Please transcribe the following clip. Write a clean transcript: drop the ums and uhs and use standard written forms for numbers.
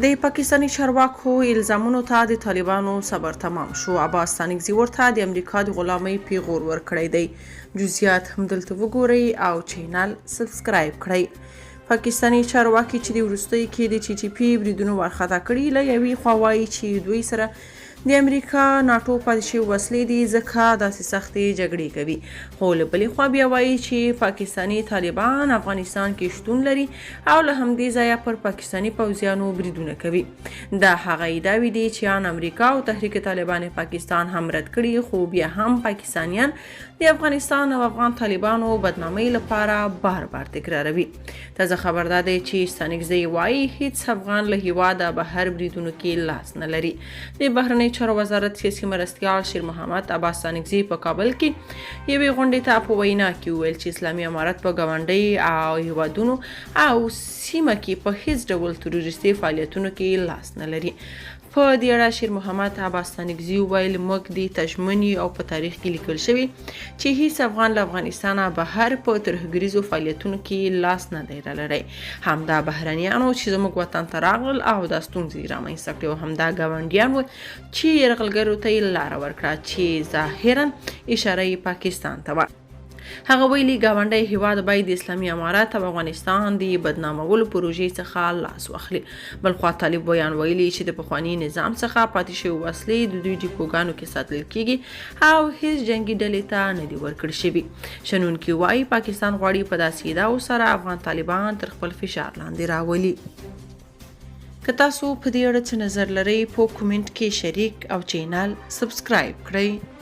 د پاکستاني چارواکو الزامونو ته د طالبانو صبر تمام شو. عباس ستانکزي ورته د امریکا د غلامۍ پیغور ورکړی دی. جزئیات هم دلته وګورئ او چینل سبسکرایب کړئ. پاکستاني چارواکي چې د وروستیو کې د ټي ټي پي بریدونو وارخطا کړي، له یوې خوا وایي چې دوی سره د امریکا ناټو پاتې شوې وسلې دي، ځکه داسې سختې جګړې کوي، خو له بلې خوا بیا وایي چې پاکستاني طالبان افغانستان کې شتون لري او له همدې ځایه پر پاکستاني پوځیانو بریدونه کوي. دا هغه ادعاوې دي چې ان امریکا او تحریک طالبان پاکستان هم رد کړي، خو بیا هم پاکستانیان د افغانستان او افغان طالبانو بدنامۍ لپاره بار بار تکراروي. تازه خبر دا دی چې ستانکزی وایي هیڅ افغان له هیواده بهر بریدونو کې لاس نه لري. د بهرنیو چارو وزارت سیاسي مرستیال شیر محمد عباس ستانکزي په کابل کې یوې غونډې ته په وینا کې وویل چې اسلامي امارت په ګاونډۍ او هیوادونو او سیمه کې په هیڅ ډول تروریستي فعالیتونو کې لاس نه لري. په دې اړه شیر محمد عباس ستانکزي وویل، موږ دې ته ژمن یو او په تاریخ کې لیکل شوي چې هیڅ افغان له افغانستانه بهر په ترهګریزو فعالیتونو کې لاس نه دی لرلی. همدا بهرنیانو چې زموږ وطن ته راغلل او دا ستونزې یې رامنځته کړې او همدا ګاونډیان وو چې یرغلګرو ته یې لاره ورکړه، چې ظاهرا اشاره یې پاکستان ته وه. هغه ویلي، ګاونډی هیواد باید د اسلامي امارت او افغانستان د بدنامولو پروژې څخه لاس واخلي. بلخوا طالب ویان ویلي چې د پخواني نظام څخه پاتې شوې وسلې د دوی ډیپوګانو کې ساتل کیږي او هیڅ جنګي ډلې ته نه دي ورکړ شوي. شنونکي وایي پاکستان غواړي په داسې ادعاو سره افغان طالبان تر خپل فشار لاندې راولي. که تاسو په دې اړه څه نظر لرئ، په کومنټ کې شریک او چینل سبسکرایب کړئ.